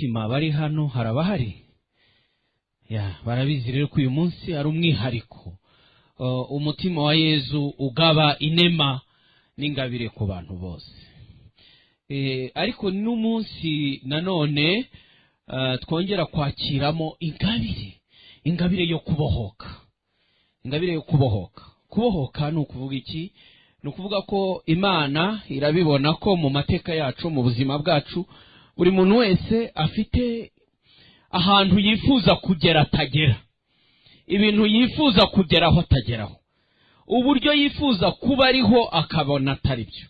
Fatima bari hano, harabahari ya barabizi rero ko uyu munsi ari umwihariko. Umutima wa Yezu ugaba inema n'ingabire ku bantu bose. Ariko n'umunsi nanone twongera kwakiramo ingabire, ingabire yo kubohoka, ingabire yo kubohoka. Kubohoka ni ukuvuga iki? Ni ukuvuga ko Imana irabibona ko mu mateka yacu, mu buzima bwacu, buri muntu wese afite ahantu yifuza kugera atagera, ibintu yifuza kugeraho atageraho, uburyo yifuza kuba ariho akabona atari byo.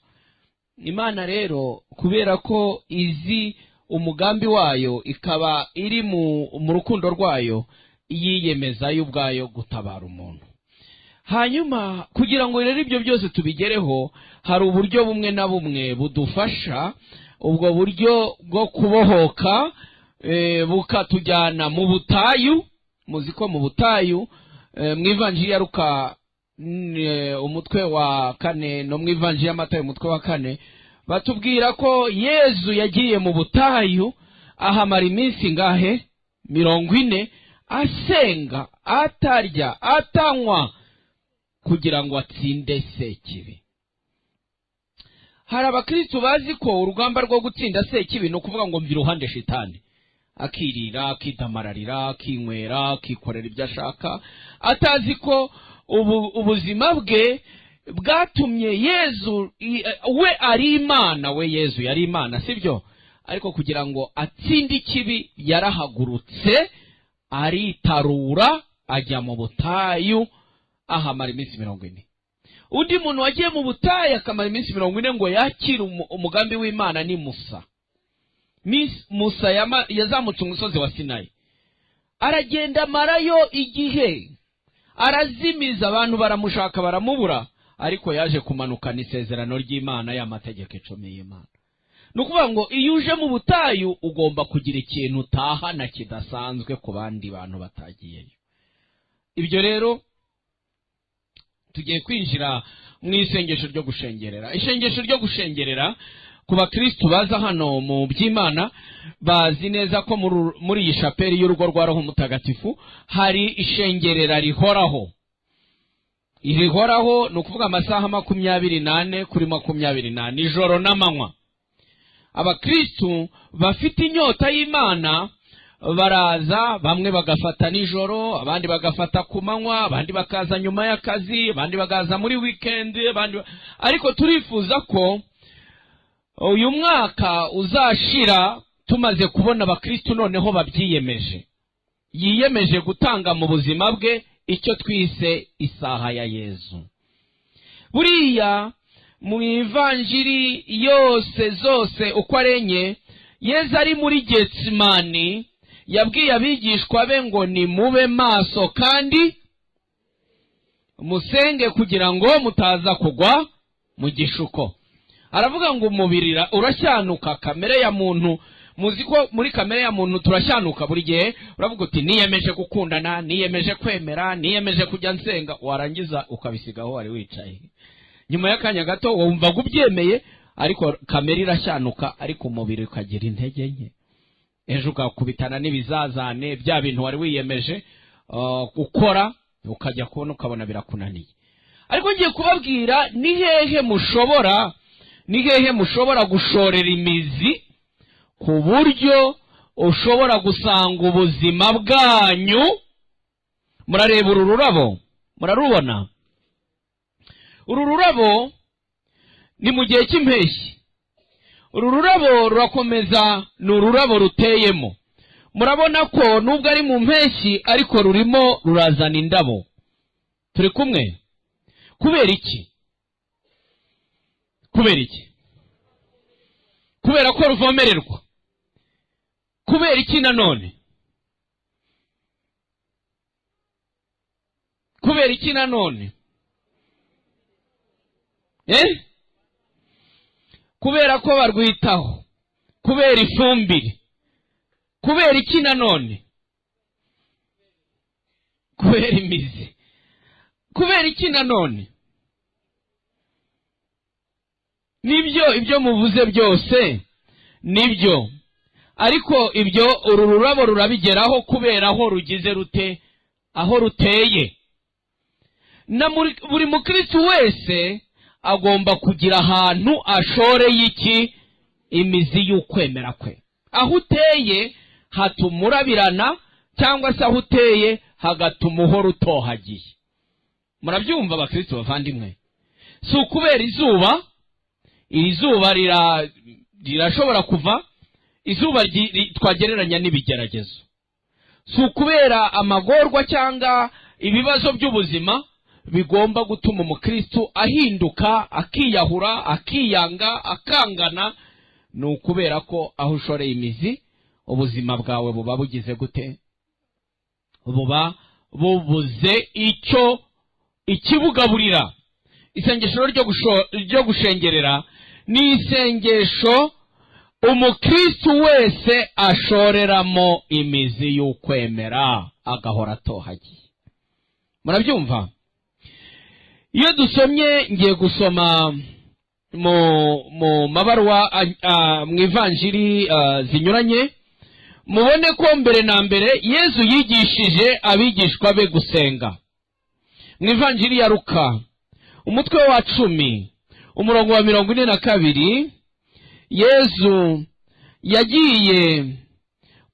Imana rero kubera ko izi umugambi wayo, ikaba iri mu rukundo rwayo, yiyemeza yo ubwayo gutabara umuntu. Hanyuma kugira ngo rero ibyo byose tubigereho, hari uburyo bumwe na bumwe budufasha, ubwo buryo bwo kubohoka bukatujyana mu butayu. Muzi ko mu butayu, mu ivanjiri ya Luka umutwe wa 4 no mu ivanjiri ya Matayo umutwe wa 4, batubwira ko Yezu yagiye mu butayu ahamara iminsi ngahe? 40, asenga, atarya, atanywa, kugira ngo atsinde Sekibi. Hari abakristo bazi ko urugamba rwo gutsinda Sekibi ni ukuvuga ngo mva iruhande shitani, akirira, akidamararira, akinywera, akikorera ibyo ashaka, atazi ko ubuzima bwe bwatumye Yezu, we ari Imana, we Yezu yari Imana, sibyo? Ariko kugira ngo atsinde ikibi yarahagurutse, aritarura, ajya mu butayu ahamara iminsi 40. Undi muntu wagiye mu butayu akamara iminsi 40 ngo yakire umugambi w'Imana ni Musa. Musa yazamutse umusozi wa Sinayi, aragenda amarayo igihe, arazimiza, abantu baramushaka baramubura, ariko yaje kumanukana isezerano ry'Imana y'amategeko 10 y'Imana. Ni ukuvuga ngo iyo uje mu butayu ugomba kugira ikintu utahana kidasanzwe ku bandi bantu batagiyeyo. Ibyo rero tugiye kwinjira mu isengesho ryo gushengerera. Isengesho ryo gushengerera ku bakristo baza hano mu by'Imana bazi neza ko muri iyi shapeli y'urugo rwa Roho Mutagatifu hari ishengerera rihoraho. Irihoraho ni ukuvuga amasaha 24 kuri 24, ijoro n'amanywa. Abakristo bafite inyota y'Imana baraza, bamwe bagafata nijoro, abandi bagafata ku manywa, abandi bakaza nyuma y'akazi, abandi bakaza muri weekend, abandi ariko turifuza ko uyu mwaka uzashira tumaze kubona abakristo noneho babyiyemeje, yiyemeje gutanga mu buzima bwe icyo twise isaha ya Yezu. Buriya mu ivanjiri yose zose uko ari enye, Yezu ari muri Getsimani yabwiye abigishwa be ngo nimube maso kandi musenge kugira ngo mutaza kugwa mu gishuko. Aravuga ngo umubiri urashyanuka, kamere ya muntu, muzi ko muri kamere ya muntu turashyanuka buri gihe. Uravuga uti niyemeje gukundana, niyemeje kwemera, niyemeje kujya nsenga, warangiza ukabisigaho wari wicaye. Nyuma y'akanya gato wumva ubyemeye, ariko kamere irashyanuka, ariko umubiri ukagira intege nke. Ejo ugakubitana n'ibizazane bya bintu wari wiyemeje gukora, ukajya kubona ukabona birakunaniye. Ariko ngiye kubabwira ni hehe mushobora gushorera imizi ku buryo ushobora gusanga ubuzima bwanyu. Murareba uru rurabo, murarubona? Uru rurabo ni mu gihe cy'impeshyi. Uru rurabo rurakomeza, ni ururabo ruteyemo. Murabona ko nubwo ari mu mpeshyi ariko rurimo rurazana indabo. Turi kumwe? Kubera iki? Kubera iki? Kubera ko ruvomererwa. Kubera iki nanone? Kubera iki nanone? Kubera ko barwitaho, kubera ifumbire. Kubera iki nanone? Kubera imizi. Kubera iki nanone? Nibyo ibyo muvuze byose nibyo, Ariko ibyo uru rurabo rurabigeraho kubera aho rugize rute, aho ruteye. Na buri mukristo wese agomba kugira ahantu ashoreye iki? Imizi y'ukwemera kwe. Aho uteye hatuma urabirana, cyangwa se aho uteye hagatuma uhora utohagiye. Murabyumva, abakristo bavandimwe? Si ukubera izuba. Iri zuba rirashobora kuva, izuba twagereranya n'ibigeragezo. Si ukubera amagorwa cyangwa ibibazo by'ubuzima bigomba gutuma umukristo ahinduka, akiyahura, akiyanga, akangana. Ni ukubera ko aho ushoreye imizi, ubuzima bwawe buba bugize gute? Buba bubuze icyo ikibugaburira. Isengesho ryo gushengerera ni isengesho umukristo wese ashoreramo imizi y'ukwemera, agahora atohagiye. Murabyumva? Iyo dusomye, ngiye gusoma mu mabaruwa, mu ivanjiri zinyuranye, mubone ko mbere na mbere Yezu yigishije abigishwa be gusenga. Mu ivanjiri ya Luka, umutwe wa 10, umurongo wa 42, Yezu yagiye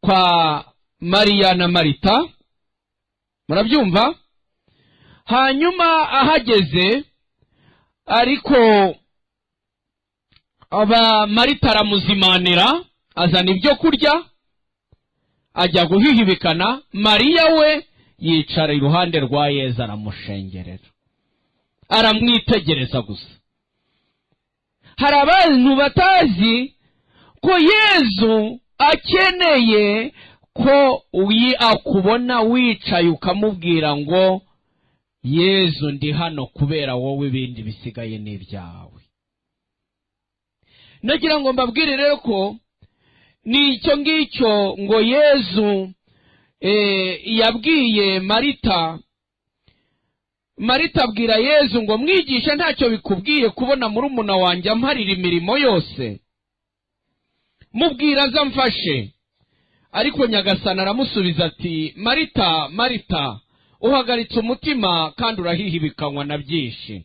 kwa Mariya na Marita. Murabyumva? Hanyuma ahageze, ariko aba Marita aramuzimanira, azana ibyo kurya, ajya guhihibikana. Mariya we yicara iruhande rwa Yezu, aramushengerera, aramwitegereza gusa. Hari abantu batazi ko Yezu akeneye ko akubona wicaye, ukamubwira ngo: "Yezu, ndi hano kubera wowe, ibindi bisigaye ni ibyawe." Nagira ngo mbabwire rero ko ni icyo ngicyo ngo Yezu yabwiye Marita. Marita abwira Yezu ngo: "Mwigisha, ntacyo bikubwiye kubona murumuna wanjye amparira imirimo yose? Mubwira aza mfashe." Ariko Nyagasani aramusubiza ati: "Marita, Marita, uhagaritse umutima kandi urahihibikanywa na byinshi.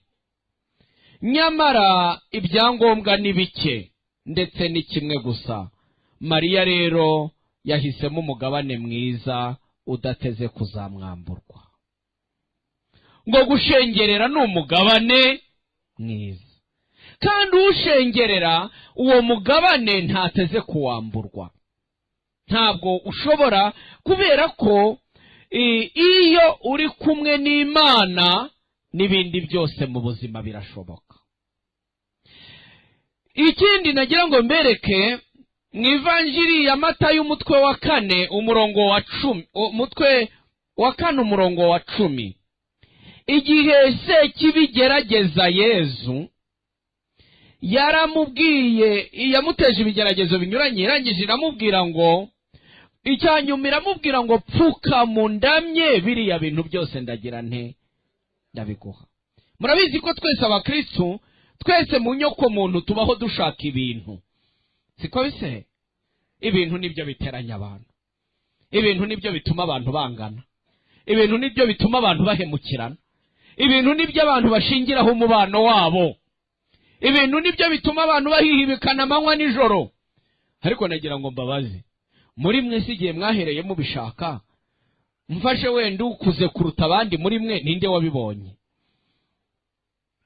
Nyamara ibyangombwa ni bike, ndetse ni kimwe gusa. Mariya rero yahisemo umugabane mwiza udateze kuzamwamburwa." Ngo gushengerera ni umugabane mwiza, kandi ushengerera uwo mugabane ntateze kuwamburwa. Ntabwo ushobora, kubera ko iyo uri kumwe n'Imana, n'ibindi byose mu buzima birashoboka. Ikindi nagira ngo mbereke, mu ivanjiri ya Matayo, umutwe wa 4, umurongo wa 10, umutwe wa 4, umurongo wa 10, igihe Sekibi igerageza Yezu, yaramubwiye, yamuteje ibigeragezo binyuranye, irangije iramubwira ngo, icyanyuma iramubwira ngo: "Pfuka mu ndamye, biriya bintu byose ndagira nte? Ndabiguha." Murabizi ko twese abakristu, twese mu nyoko muntu tubaho dushaka ibintu, siko bise? Ibintu nibyo biteranya abantu, ibintu nibyo bituma abantu bangana, ibintu nibyo bituma abantu bahemukirana, ibintu nibyo abantu bashingiraho umubano wabo, ibintu nibyo bituma abantu bahihibikana amanywa nijoro. Ariko nagira ngo mbabaze, muri mwe si igihe mwahereye mubishaka? Mfashe wenda ukuze kuruta abandi muri mwe, ninde wabibonye?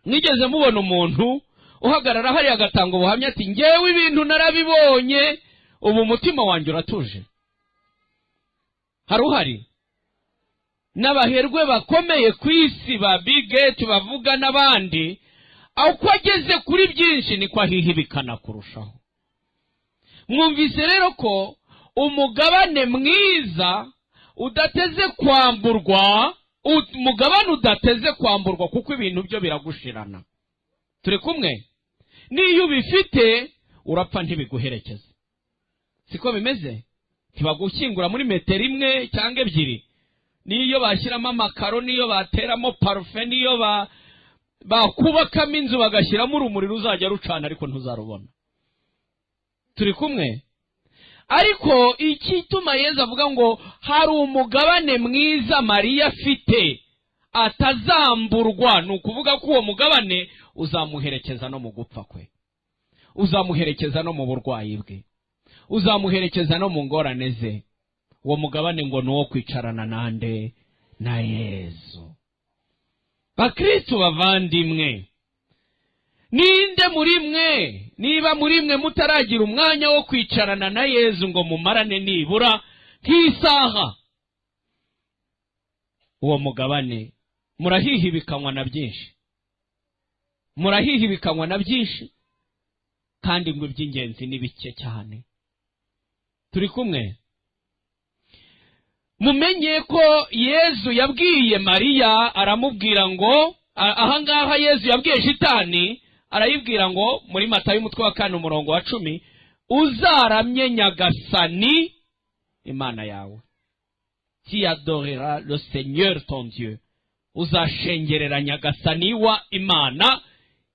Mwigeze mubona umuntu uhagarara hariya agatanga ubuhamya ati: "Ngewe ibintu narabibonye, ubu umutima wanjye uratuje"? Hari uhari? N'abaherwe bakomeye ku isi, ba Bill Gates bavuga n'abandi, uko ageze kuri byinshi niko ahihibikana kurushaho. Mwumvise rero ko umugabane mwiza udateze kwamburwa, umugabane udateze kwamburwa, kuko ibintu byo biragushirana. Turi kumwe? N'iyo ubifite urapfa ntibiguherekeza, siko bimeze? Ntibagushyingura muri metero imwe cyangwa ebyiri. N'iyo bashyiramo amakaro, n'iyo bateramo parufe, n'iyo bakubakamo inzu bagashyiramo urumuri ruzajya rucana, ariko ntuzarubona. Turi kumwe? Ariko ikituma Yezu avuga ngo hari umugabane mwiza Mariya afite atazamburwa, ni ukuvuga ko uwo mugabane uzamuherekeza no mu gupfa kwe, uzamuherekeza no mu burwayi bwe, uzamuherekeza no mu ngorane ze. Uwo mugabane ngo ni uwo kwicarana nande? Na Yezu. Bakristu bavandimwe, ninde muri mwe, niba muri mwe mutaragira umwanya wo kwicarana na Yezu ngo mumarane nibura nk'isaha, uwo mugabane murahihibikanywa na byinshi, murahihibikanywa na byinshi, kandi ngo iby'ingenzi ni bike cyane. Turi kumwe? Mumenye ko Yezu yabwiye Mariya, aramubwira ngo ahangaha Yezu yabwiye shitani, arayibwira ngo muri Matayo umutwe wa 4 umurongo wa 10, uzaramye Nyagasani Imana yawe, tu adoreras le Seigneur ton Dieu, uzashengerera Nyagasani wa Imana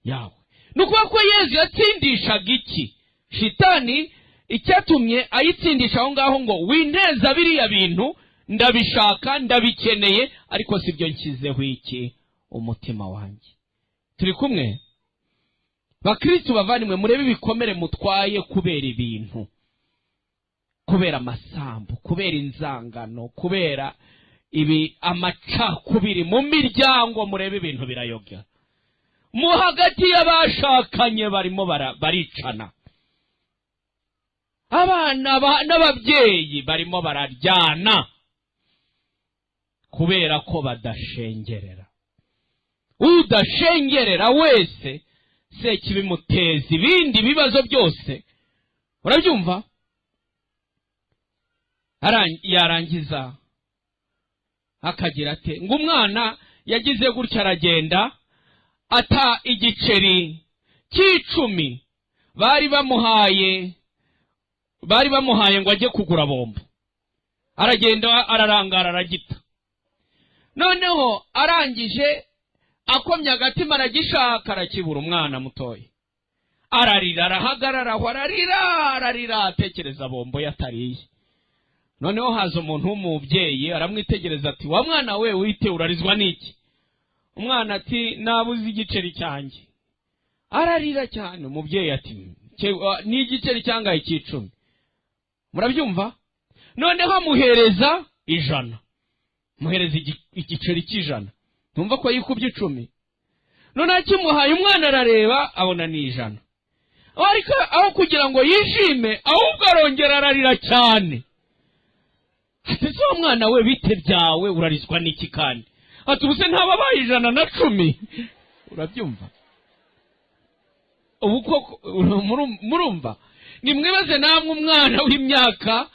yawe. Ni ukuvuga ko Yezu yatsindishaga iki? Shitani. Icyatumye ayitsindisha aho ngaho ngo winteza biriya bintu, ndabishaka, ndabikeneye, ariko si byo nshyizeho iki? Umutima wanjye. Turi kumwe? Bakristu bavandimwe, murebe ibikomere mutwaye kubera ibintu, kubera amasambu, kubera inzangano, kubera ibi amacakubiri mu miryango. Murebe ibintu birayobya mu hagati y'abashakanye, barimo baricana, abana n'ababyeyi barimo bararyana kubera ko badashengerera. Udashengerera wese, sekibimuteza ibindi bibazo byose. Urabyumva? Yarangiza akagira ate? Ngo umwana yagize gutya aragenda ata igiceri cy'icumi bari bamuhaye, bari bamuhaye ngo ajye kugura bombo. Aragenda, ararangara, aragita. Noneho arangije akomye agatima, aragishaka, arakibura. Umwana mutoya ararira, arahagarara aho, ararira, ararira, atekereza bombo yatariye. Noneho haza umuntu w'umubyeyi, aramwitegereza, ati: "Wa mwana we, wite, urarizwa n'iki?" Umwana ati: "Nabuze igiceri cyanjye." Ararira cyane. Umubyeyi ati: "Ni igiceri cyangaye?" "Cy'icumi." Murabyumva? Noneho amuhereza 100, amuhereza igiceri cy'ijana. Ntumva ko yikubye 10? Noneho akimuhaye, umwana arareba, abona ni 100. Ariko aho kugira ngo yishime, ahubwo arongera ararira cyane. Ati: "Se wa mwana we, bite byawe, urarizwa n'iki kandi?" Ati: "Ubuse ntababaye 110?" Urabyumva ubu koko? Murumva? Nimwibaze namwe umwana w'imyaka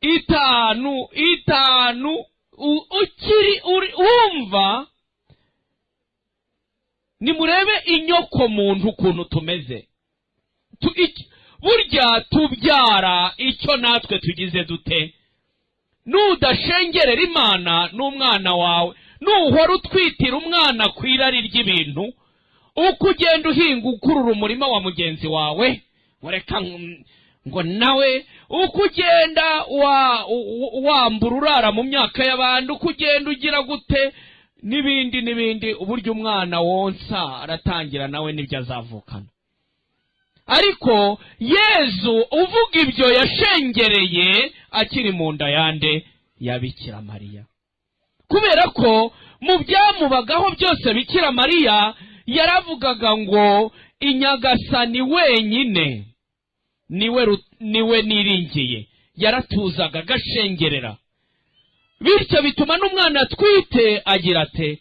5, 5, ukiri wumva. Nimurebe inyoko muntu ukuntu tumeze. Burya tubyara icyo natwe tugize dute? Nudashengerera Imana n'umwana wawe, nuhora utwitira umwana ku irari ry'ibintu, uko ugenda uhinga ukurura umurima wa mugenzi wawe, reka ngo nawe, uko ugenda wambura, urara mu myaka y'abandi, uko ugenda ugira gute, n'ibindi n'ibindi, uburyo umwana wonsa aratangira nawe nibyo azavukana. Ariko Yezu uvuga ibyo yashengereye akiri mu nda yande? Ya Bikira Mariya. Kubera ko mu byamubagaho byose, Bikira Mariya yaravugaga ngo: "Inyagasani wenyine niwe niringiye." Yaratuzaga, agashengerera, bityo bituma n'umwana atwite agira ate?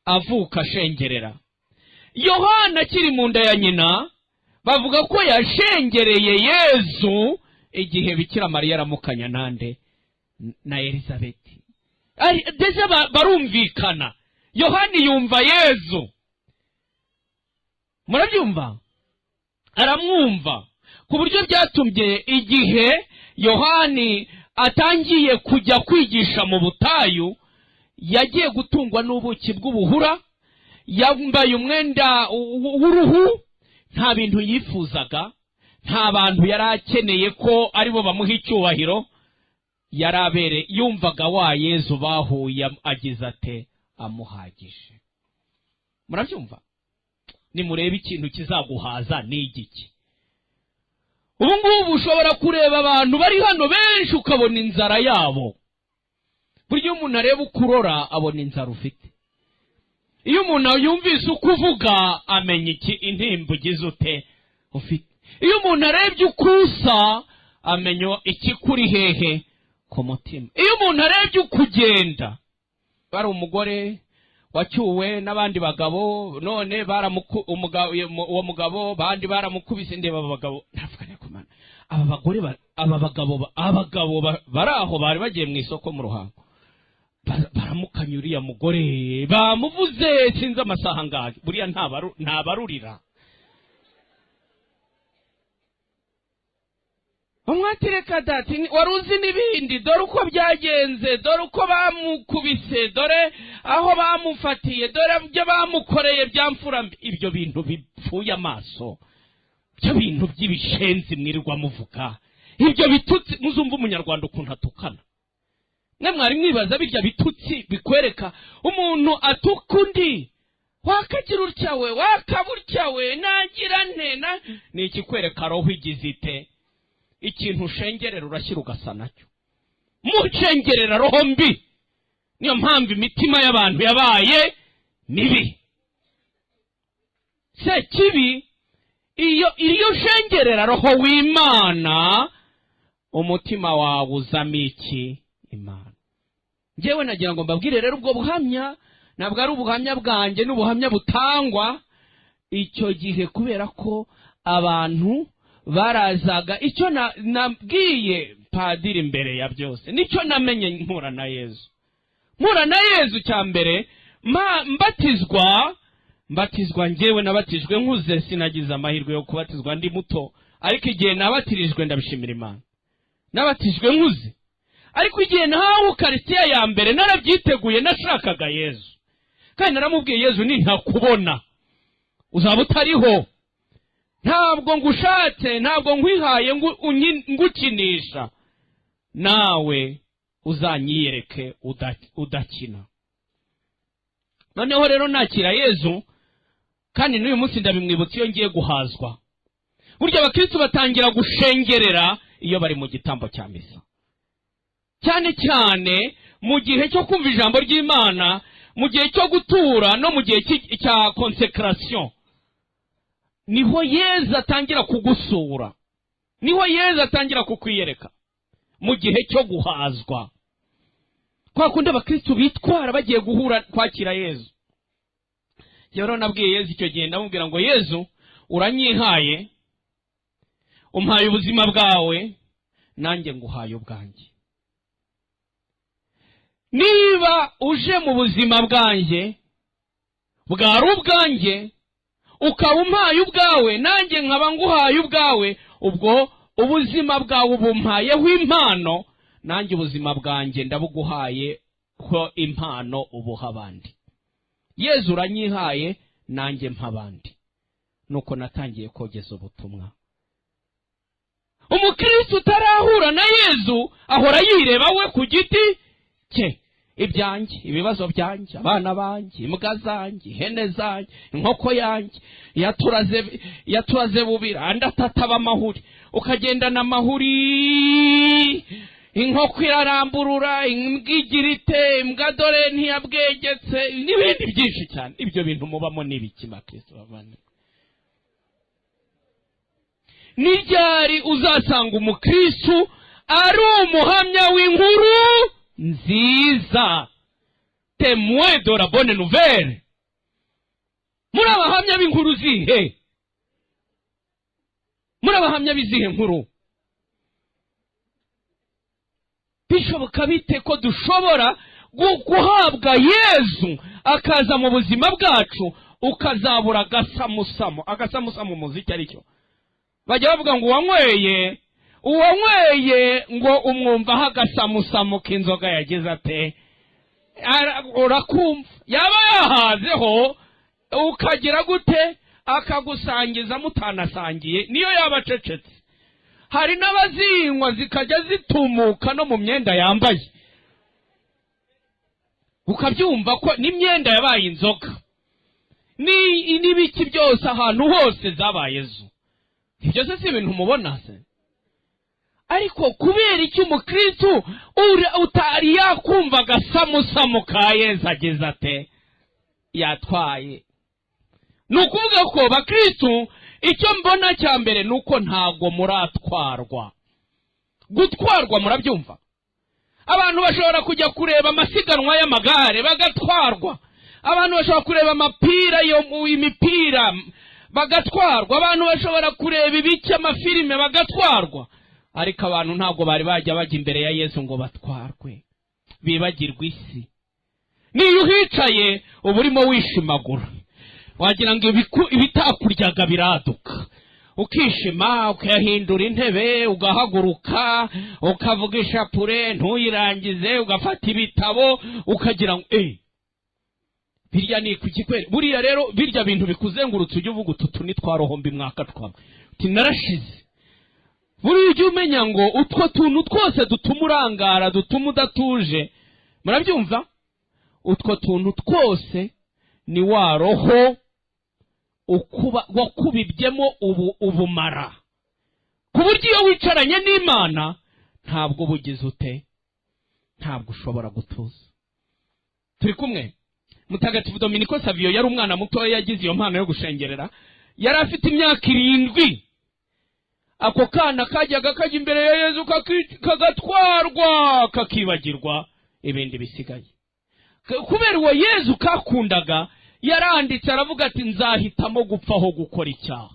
Avuka ashengerera. Yohana akiri mu nda ya nyina, bavuga ko yashengereye Yezu igihe Bikira Mariya aramukanya nande? Na Elizabeti. Déjà barumvikana, Yohani yumva Yezu. Murabyumva? Aramwumva ku buryo byatumye igihe Yohani atangiye kujya kwigisha mu butayu, yagiye gutungwa n'ubuki bw'ubuhura, yambaye umwenda w'uruhu, nta bintu yifuzaga, Nta bantu yari akeneye ko aribo bamuha icyubahiro, yari abere yumvaga wa Yezu bahuye agize ate, amuhagije. Murabyumva? Nimurebe ikintu kizaguhaza ni igiki. Ubu ngubu ushobora kureba abantu bari hano benshi ukabona inzara yabo. Burya umuntu areba ukurora abona inzara ufite. Iyo umuntu yumvise uko uvuga amenya iki intimba ugize ute ufite. Iyo umuntu arebye uko usa amenya ikikuri hehe ku mutima. Iyo umuntu arebye uko ugenda, bari umugore wacyuwe n'abandi bagabo, none uwo mugabo bandi baramukubise. Ndeba aba bagabo ndavuga nti Mana, aba bagore aba bagabo abagabo bari aho bari bagiye mu isoko mu Ruhango, baramukanya uriya mugore bamuvuze sinzi amasaha angahe, buriya ntabarurira. Umwatireka dati wari uzi n'ibindi, dore uko byagenze, dore uko bamukubise, dore aho bamufatiye, dore ibyo bamukoreye byamfura mbi. Ibyo bintu bipfuye amaso, ibyo bintu by'ibishenzi mwirirwa muvuga, ibyo bitutsi. Muzumva umunyarwanda ukuntu atukana. Mwe mwari mwibaza birya bitutsi bikwereka umuntu atuka undi, wakagira utya we, wakaba utya we, nagira nte na ni ikikwereka roho igize ite. Ikintu ushengerera urashyira ugasa nacyo. Mushengerera roho mbi, niyo mpamvu imitima y'abantu yabaye mibi. Se kibi iyo ushengerera roho w'Imana, umutima wawe uzamo iki? Imana. Njyewe nagira ngo mbabwire rero ubwo buhamya ntabwo ari ubuhamya bwanjye, n'ubuhamya butangwa icyo gihe, kubera ko abantu barazaga. Icyo nabwiye padiri imbere ya byose nicyo namenye mpura na Yezu. Mpura na Yezu cya mbere mbatizwa njyewe nabatijwe nkuze, sinagize amahirwe yo kubatizwa ndi muto, ariko igihe nabatirijwe ndabishimira Imana, nabatijwe nkuze. Ariko igihe nahawe Ukaristiya ya mbere narabyiteguye, nashakaga Yezu, kandi naramubwiye Yezu nintakubona uzaba utariho, ntabwo ngushatse, ntabwo nkwihaye ngukinisha, nawe uzanyiyereke udakina. Noneho rero nakira Yezu, kandi n'uyu munsi ndabimwibutsa iyo ngiye guhazwa. Burya abakristo batangira gushengerera iyo bari mu gitambo cya misa, cyane cyane mu gihe cyo kumva ijambo ry'Imana, mu gihe cyo gutura no mu gihe cya consecration. Niho Yezu atangira kugusura, niho Yezu atangira kukwiyereka mu gihe cyo guhazwa. Kwa kundi abakristo bitwara bagiye guhura kwakira Yezu. Rero nabwiye Yezu icyo gihe, ndamubwira ngo Yezu uranyihaye, umpaye ubuzima bwawe, nanjye nguhaye ubwanjye. Niba uje mu buzima bwanjye bwari ubwanjye, ukaba umpaye ubwawe, nanjye nkaba nguhaye ubwawe, ubwo ubuzima bwawe ubumpayeho impano, nanjye ubuzima bwanjye ndabuguhaye ko impano ubuha abandi. Yezu uranyihaye, nanjye mpa abandi. Nuko natangiye kogeza ubutumwa. Umukristo utarahura na Yezu ahora yireba we ku giti cye, ibyanjye, ibibazo byanjye, abana banjye, imbwa zanjye, ihene zanjye, inkoko yanjye yaturaze bubira, andi atataba amahuri, ukagendana amahuri, inkoko iraramburura, imbwa igira ite, imbwa dore ntiyabwegetse, n'ibindi byinshi cyane. Ibyo bintu mubamo n'ibiki bakristo bavandimwe? Ni ryari uzasanga umukristo ari umuhamya w'inkuru nziza, témoin de la bonne nouvelle? Muri abahamya b'inkuru zihe? Muri abahamya b'izihe nkuru? Bishoboka bite ko dushobora guhabwa Yezu akaza mu buzima bwacu, ukazabura agasamusamo? Agasamusamo muziki aricyo bajya bavuga ngo uwanyweye ngo umwumvaho agasamusamo k'inzoga yagize ate, urakumva yaba yahazeho ukagira gute, akagusangiza mutanasangiye, niyo yaba acecetse. Hari n'abazinywa zikajya zitumuka no mu myenda yambaye, ukabyumva ko n'imyenda yabaye inzoga, n'ibiki byose, ahantu hose zabaye zo. Ibyo se si ibintu mubona se? Ariko kubera iki umukristu utari yakumva agasamusamu ka Yezu ageze ate yatwaye? Ni ukuvuga ko bakristu, icyo mbona cya mbere ni uko ntabwo muratwarwa. Gutwarwa murabyumva? Abantu bashobora kujya kureba amasiganwa y'amagare bagatwarwa, abantu bashobora kureba amapira yo mu imipira bagatwarwa, abantu bashobora kureba ibiki, amafilime bagatwarwa, ariko abantu ntabwo bari bajya bajya imbere ya Yesu ngo batwarwe, bibagirwe isi. Niyo uhicaye uba urimo wishimagura, wagira ngo ibitakuryaga biraduka, ukishima, ukayahindura intebe, ugahaguruka, ukavuga ishapure ntuyirangize, ugafata ibitabo, ukagira ngo birya ni kuki kweri? Buriya rero birya bintu bikuzengurutse, ujya uvuga utu ni twa roho mbi mwaka twamwe, uti narashize. Buriya ujya umenya ngo utwo tuntu twose dutuma urangara, dutuma udatuje, murabyumva, utwo tuntu twose ni wa roho wakubibyemo ubumara, ku buryo iyo wicaranye n'Imana ntabwo ubugize ute, ntabwo ushobora gutuza. Turi kumwe? Mutagatifu Dominiko Saviyo yari umwana mutoya yagize iyo mpano yo gushengerera, yari afite imyaka 7. Ako kana kajyaga kajya imbere ya Yezu kagatwarwa, kakibagirwa ibindi bisigaye. Kubera uwo Yezu kakundaga, yaranditse aravuga ati nzahitamo gupfa aho gukora icyaha.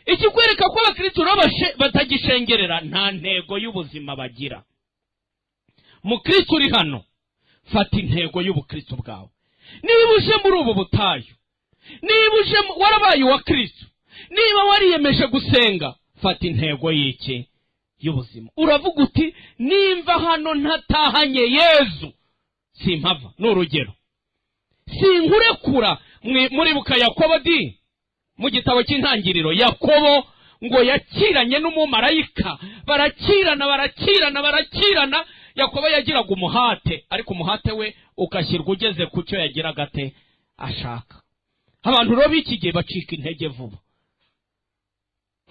Ikikwereka ko abakristo rero batagishengerera, nta ntego y'ubuzima bagira. Mukristo uri hano, fata intego y'ubukristo bwawe. Niba uje muri ubu butayu, niba uje warabaye uwa Kristo, niba wariyemeje gusenga, fata intego y'iki? Y'ubuzima. Uravuga uti nimva hano ntatahanye Yezu simpava. Ni urugero, sinkurekura. Muribuka Yakobo di mu gitabo cy'Intangiriro? Yakobo ngo yakiranye n'umumarayika, barakirana, barakirana, barakirana. Yakobo yagiraga umuhate, ariko umuhate we ugashyirwa ugeze ku cyo yagiraga ate ashaka. Abantu rero b'iki gihe bacika intege vuba,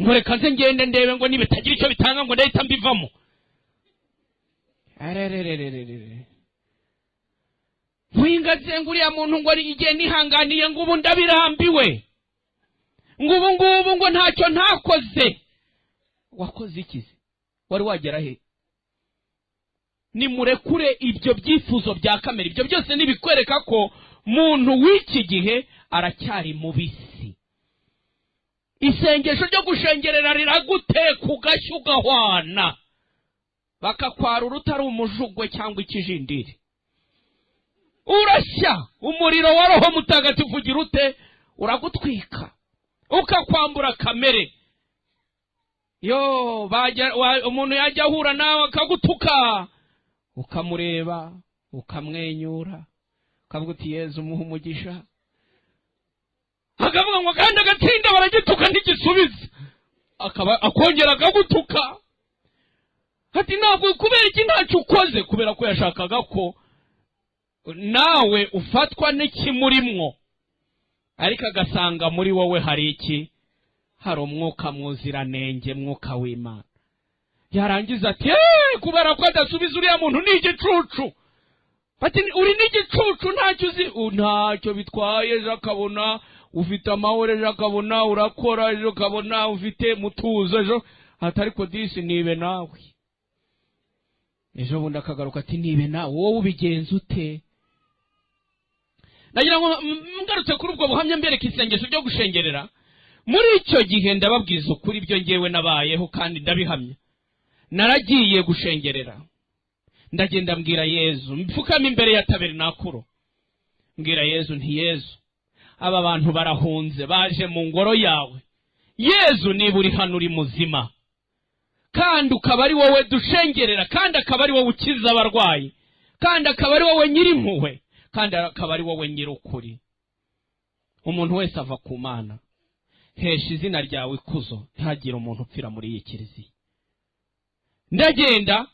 ngo reka nze ngende ndebe, ngo nibitagira icyo bitanga ngo ndahita mbivamo. Arererererere, nkwingaze ngo uriya muntu ngo igihe nihanganiye, ngo ubu ndabirambiwe, ngo ubu ngubu ngo ntacyo ntakoze. Wakoze iki se? Wari wagera he? Nimurekure ibyo byifuzo bya kamere. Ibyo byose nibikwereka ko muntu w'iki gihe aracyari mubisi. Isengesho ryo gushengerera riraguteka ugashya, ugahwana, bakakwarura utari umujugwe cyangwa ikijindiri, urashya. Umuriro wa Roho Mutagatifu ugira ute? Uragutwika, ukakwambura kamere. Yo umuntu yajya ahura nawe akagutuka, ukamureba ukamwenyura, ukavuga uti Yezu umuhe umugisha. Akavuga ngo kandi agatsinda baragituka ntigisubiza, akaba akongera akagutuka, ati ntabwo, kubera iki ntacyo ukoze? Kubera ko yashakaga ko nawe ufatwa n'ikimurimwo, ariko agasanga muri wowe hari iki? Hari umwuka mwuziranenge, mwuka w'Imana. Yarangiza ati kubera ko adasubiza uriya muntu ni igicucu. Ati uri n'igicucu, ntacyo uzi. Ntacyo bitwaye, ejo akabona ufite amahoro, ejo akabona urakora, ejo ukabona ufite mutuzo, ejo ati ariko disi nibe nawe. Ejo bundi akagaruka ati nibe nawe, wowe ubigenza ute? Nagira ngo ngarutse kuri ubwo buhamya, mbereka isengesho ryo gushengerera. Muri icyo gihe, ndababwiza ukuri, ibyo ngewe nabayeho kandi ndabihamya, naragiye gushengerera, ndagenda mbwira Yezu, mfukama imbere ya tabernakuro, mbwira Yezu nti Yezu, aba bantu barahunze baje mu ngoro yawe. Yezu, niba uri hano uri muzima, kandi ukaba ari wowe dushengerera, kandi akaba ari wowe ukiza abarwayi, kandi akaba ari wowe nyirimpuhwe, kandi akaba ari wowe nyir'ukuri, umuntu wese ava ku Mana, hesha izina ryawe ikuzo, ntihagire umuntu upfira muri iyi kiliziya. Ndagenda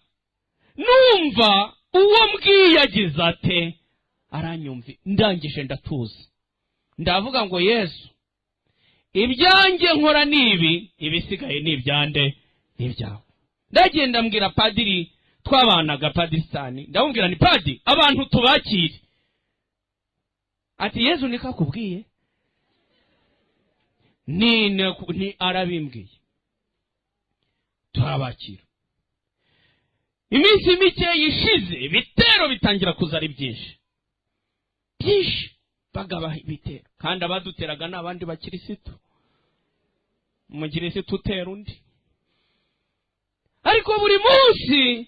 numva uwo mbwiye agize ate, aranyumvi. Ndangije ndatuza, ndavuga ngo: "Yesu, ibyanjye nkora ni ibi, ibisigaye ni ibyande? Ni ibyawe." Ndagenda mbwira padiri twabanaga, Padiri Sani, ndamubwira ni: "Padi, abantu tubakire." Ati: "Yezu niko akubwiye?" Ni arabimbwiye. Turabakira. Iminsi mike ishize, ibitero bitangira kuza ari byinshi byinshi, bagaba ibitero, kandi abaduteraga ni abandi bakirisitu, umukirisitu utera undi. Ariko buri munsi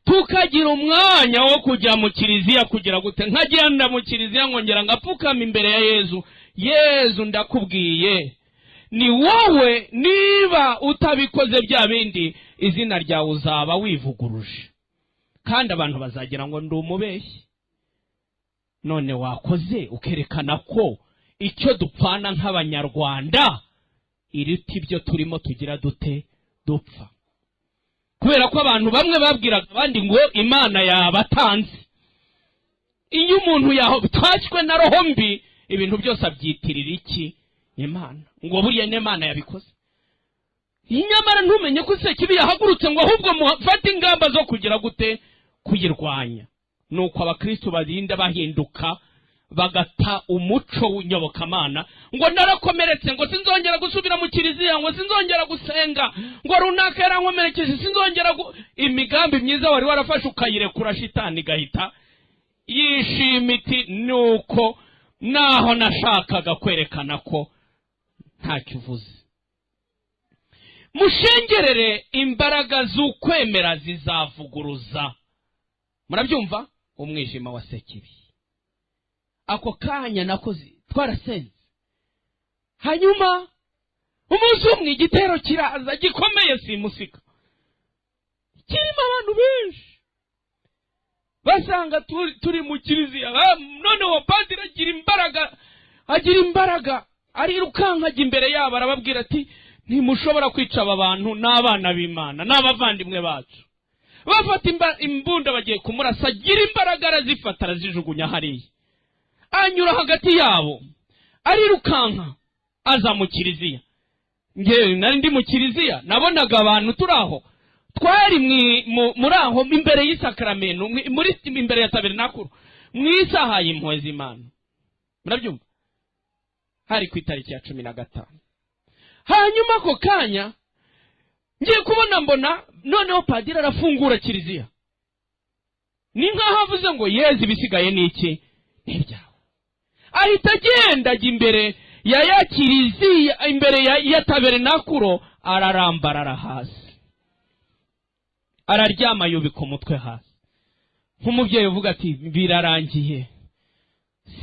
tukagira umwanya wo kujya mu kiliziya, kugira gute, nkagenda mu kiliziya nkongera ngapfukama imbere ya Yezu. "Yezu, ndakubwiye, ni wowe, niba utabikoze bya bindi, izina ryawe uzaba wivuguruje, kandi abantu bazagira ngo ndi umubeshyi. None wakoze ukerekana ko icyo dupfana nk'Abanyarwanda iruta ibyo turimo tugira dute, dupfa." Kubera ko abantu bamwe babwiraga abandi ngo Imana yabatanze. Iyo umuntu yatashywe na roho mbi, ibintu byose abyitirira iki? Imana. Ngo buriya n'Imana yabikoze. Nyamara ntumenye ko Sekibi yahagurutse, ngo ahubwo mufate ingamba zo kugira gute? Kuyirwanya. Nuko abakristo barinda bahinduka, bagata umuco w'inyobokamana, ngo narakomeretse, ngo sinzongera gusubira mu kiliziya, ngo sinzongera gusenga, ngo runaka yarankomerekeje, sinzongera imigambi myiza wari warafashe ukayirekura, shitani igahita yishima iti: "Nuko naho nashakaga kwerekana ko ntacyo uvuze." Mushengerere, imbaraga z'ukwemera zizavuguruza, murabyumva, umwijima wa Sekibi. Ako kanya nakoze, twarasenze. Hanyuma umunsi umwe igitero kiraza gikomeye, simusika, kirimo abantu benshi, basanga turi mu kiliziya. Noneho padiri agira imbaraga, agira imbaraga, arirukanka ajya imbere yabo, arababwira ati: "Ntimushobora kwica aba bantu, ni abana b'Imana, ni abavandimwe bacu." Bafata imbunda bagiye kumurasa, agira imbaraga arazifata, arazijugunya hariya, anyura hagati yabo, arirukanka aza mu kiliziya. Ngewe nari ndi mu kiliziya, nabonaga abantu turi aho, twari muri aho imbere y'isakaramento, muri imbere ya tabernakuru, mu isaha y'impuhwe z'Imana. Murabyumva, hari ku itariki ya 15. Hanyuma ako kanya ngiye kubona mbona noneho padiri arafungura kiliziya, ni nk'aho avuze ngo: "Yezi, ibisigaye ni iki? Ni ibyawe." Ahita agenda ajya imbere ya kiliziya, imbere ya tabernakuro, ararambarara hasi, araryama, yubika umutwe hasi, nk'umubyeyi uvuga ati: "Birarangiye,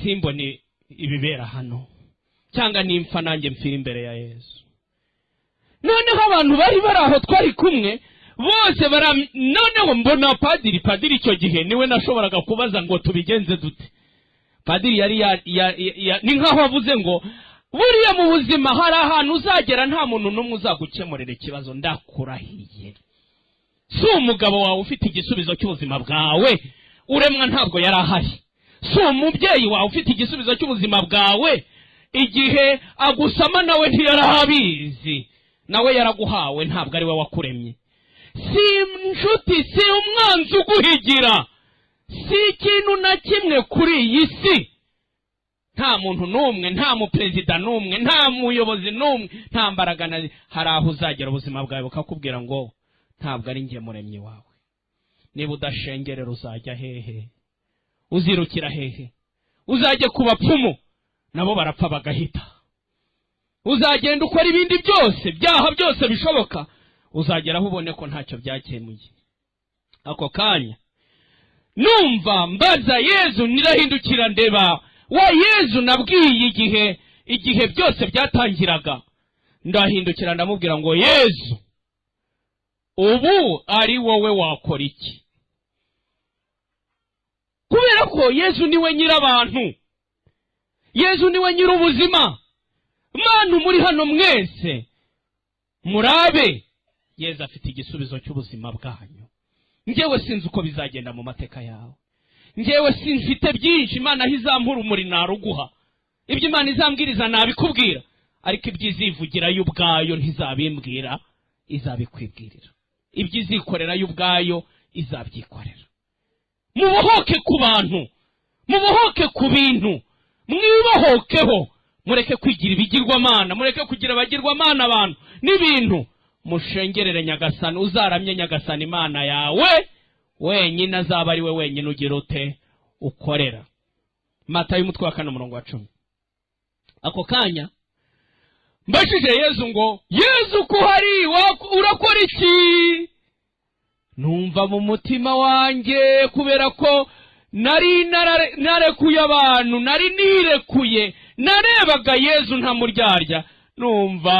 simbone ibibera hano, cyangwa nimfa nanjye mfira imbere ya Yesu." Noneho abantu bari bari aho twari kumwe bose bara, noneho mbona padiri. Padiri icyo gihe niwe nashoboraga kubaza ngo tubigenze dute. Padiri yari ya, ni nk'aho avuze ngo buriya mu buzima hari ahantu uzagera nta muntu n'umwe uzagukemurira ikibazo. Ndakurahiye, si umugabo wawe ufite igisubizo cy'ubuzima bwawe, uremwa ntabwo yari ahari. Si umubyeyi wawe ufite igisubizo cy'ubuzima bwawe, igihe agusama nawe ntiyari abizi, nawe yaraguhawe, ntabwo ari we wakuremye. Si inshuti, si umwanzi uguhigira, si ikintu na kimwe kuri iyi si. Nta muntu n'umwe, nta muperezida n'umwe, nta muyobozi n'umwe, nta mbaraga na. Hari aho uzagera ubuzima bwawe bukakubwira ngo ntabwo ari njye muremyi wawe. Niba udashengerera, uzajya hehe? Uzirukira hehe? Uzajya ku bapfumu, nabo barapfa bagahita. Uzagenda ukora ibindi byose, byaha byose bishoboka, uzagera aho ubone ko ntacyo byakemuye. Ako kanya numva mbaza Yezu, nirahindukira ndeba wa Yezu nabwiye igihe byose byatangiraga. Ndahindukira ndamubwira ngo: "Yezu, ubu ari wowe wakora iki?" Kubera ko Yezu niwe nyir'abantu, Yezu niwe nyir'ubuzima. Bantu muri hano mwese murabe. Yezu afite igisubizo cy'ubuzima bwanyu. Njyewe sinzi uko bizagenda mu mateka yawe, njyewe sinfite byinshi. Imana aho izampura umuri naruguha, ibyo Imana izambwiriza nabikubwira, ariko ibyo izivugira yo ubwayo ntizabimbwira, izabikwibwirira. Ibyo izikorera yo ubwayo izabyikorera. Mubohoke ku bantu, mubohoke ku bintu, mwibohokeho, mureke kwigira ibigirwamana, mureke kugira abagirwamana abantu n'ibintu. Mushengerere Nyagasani, uzaramye Nyagasani Imana yawe wenyine, azaba ari we wenyine ugira ute ukorera. Matayo umutwe wa 4 umurongo wa 10. Ako kanya mbajije Yezu ngo Yezu ko uhari urakora iki? Numva mu mutima wanjye, kubera ko nari narekuye abantu, nari nirekuye, narebaga Yezu ntamuryarya, numva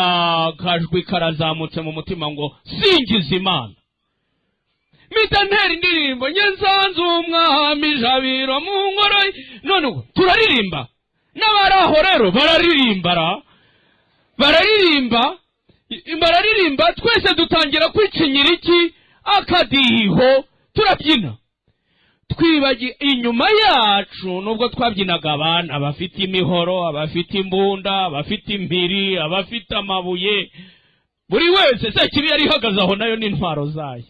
akajwi karazamutse mu mutima ngo singiza Imana. Mpita ntera indirimbo, njye nsanze umwami Jabiro mu ngoro. None ubu turaririmba, n'abari aho rero bararirimba, bararirimba, bararirimba, twese dutangira kwicinyira iki akadiho, turabyina. Twibagi inyuma yacu, nubwo twabyinaga, abana abafite imihoro, abafite imbunda, abafite impiri, abafite amabuye, buri wese. Sekibi yari ihagaze aho nayo n'intwaro zayo,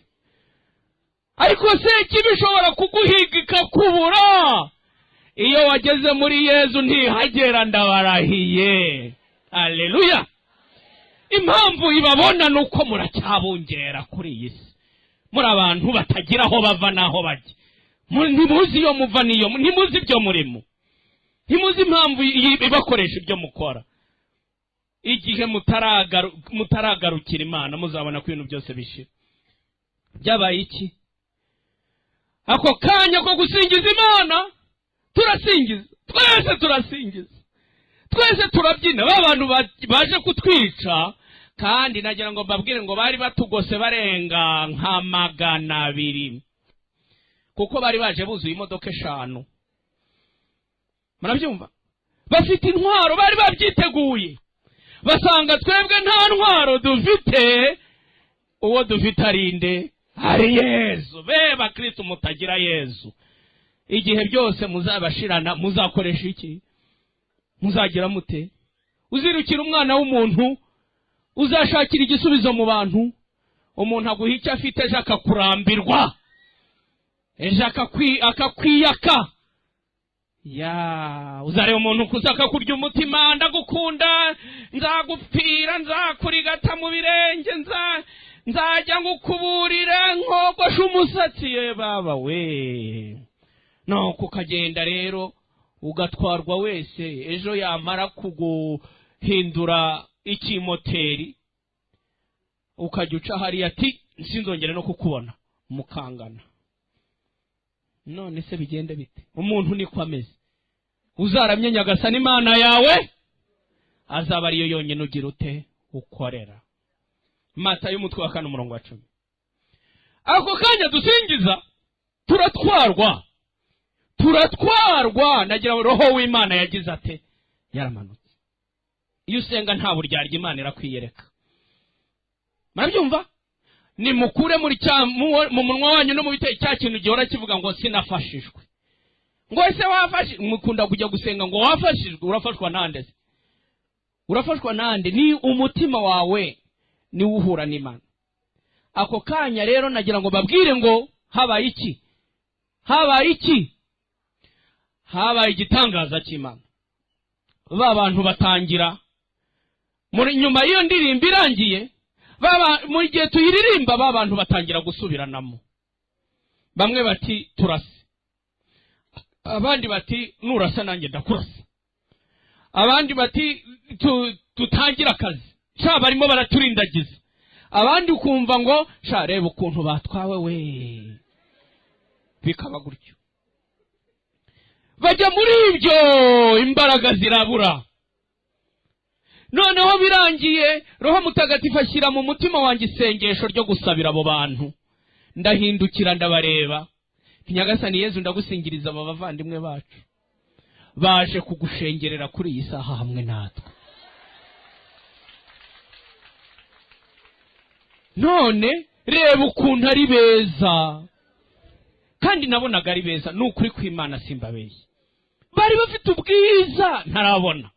ariko sekibi ishobora kuguhiga ikakubura. Iyo wageze muri Yezu ntihagera, ndabarahiye. Aleluya! Impamvu ibabona ni uko muracyabungera kuri iyi si, muri abantu batagira aho bava n'aho bajya, ntimuzi iyo muva n'iyo, ntimuzi ibyo murimo, ntimuzi impamvu ibakoresha ibyo mukora. Igihe mutaragarukira Imana, muzabona ko ibintu byose bishira. Byabaye iki? Ako kanya ko gusingiza Imana, turasingiza twese, turasingiza twese, turabyina. Ba bantu baje kutwica, kandi nagira ngo mbabwire ngo bari batugose barenga nka 200, kuko bari baje buzuye imodoka 5. Murabyumva, bafite intwaro, bari babyiteguye, basanga twebwe nta ntwaro dufite. Uwo dufite arinde? Ari Yezu. Be bakristo mutagira Yezu, igihe byose muzabashirana, muzakoresha iki? Muzagira mute? Uzirukira umwana w'umuntu, uzashakira igisubizo mu bantu. Umuntu aguha icyo afite, ejo akakurambirwa, ejo akakwiyaka. Ya uzareba umuntu kuza akakurya umutima, ndagukunda, nzagupfira, nzakurigata mu birenge, nzajya ngukuburira, nkogosha umusatsi, ye baba we. Nuko ukagenda rero ugatwarwa wese, ejo yamara kuguhindura ikimoteri ukajya uca hariya ati sinzongere no kukubona, mukangana. None se bigende bite? Umuntu niko ameze. Uzaramye Nyagasani Imana yawe, azaba ariyo yonyine ugira ute ukorera. Matayo umutwe wa 4 umurongo wa 10. Ako kanya dusingiza, turatwarwa, turatwarwa. Nagira ngo roho w'Imana yagize ate? Yaramanutse. Iyo usenga nta buryarya, Imana irakwiyereka. Murabyumva? Nimukure muri cya mu munwa wanyu no mu bite cya kintu gihora kivuga ngo sinafashijwe, ngo ese wafashijwe? Mukunda kujya gusenga ngo wafashijwe. Urafashwa nande se? Urafashwa nande? Ni umutima wawe niwo uhura n'Imana. Ako kanya rero nagira ngo babwire ngo habaye iki? Habaye iki? Habaye igitangaza cy'Imana. Ba bantu batangira muri nyuma y'iyo ndirimbo irangiye, mu gihe tuyiririmba, ba bantu batangira gusubiranamo. Bamwe bati turase, abandi bati nurasa nanjye ndakurasa, abandi bati tutangire akazi, sha barimo baraturindagiza, abandi ukumva ngo sha reba ukuntu batwawe we. Bikaba gutyo, bajya muri ibyo, imbaraga zirabura. Noneho birangiye, Roho Mutagatifu ashyira mu mutima wanjye isengesho ryo gusabira abo bantu. Ndahindukira ndabareba, Nyagasani Yezu, ndagusingiriza aba bavandimwe bacu baje kugushengerera kuri iyi saha hamwe natwe. None reba ukuntu ari beza, kandi nabonaga ari beza, ni ukuri kw'Imana simbabeye, bari bafite ubwiza ntarabona,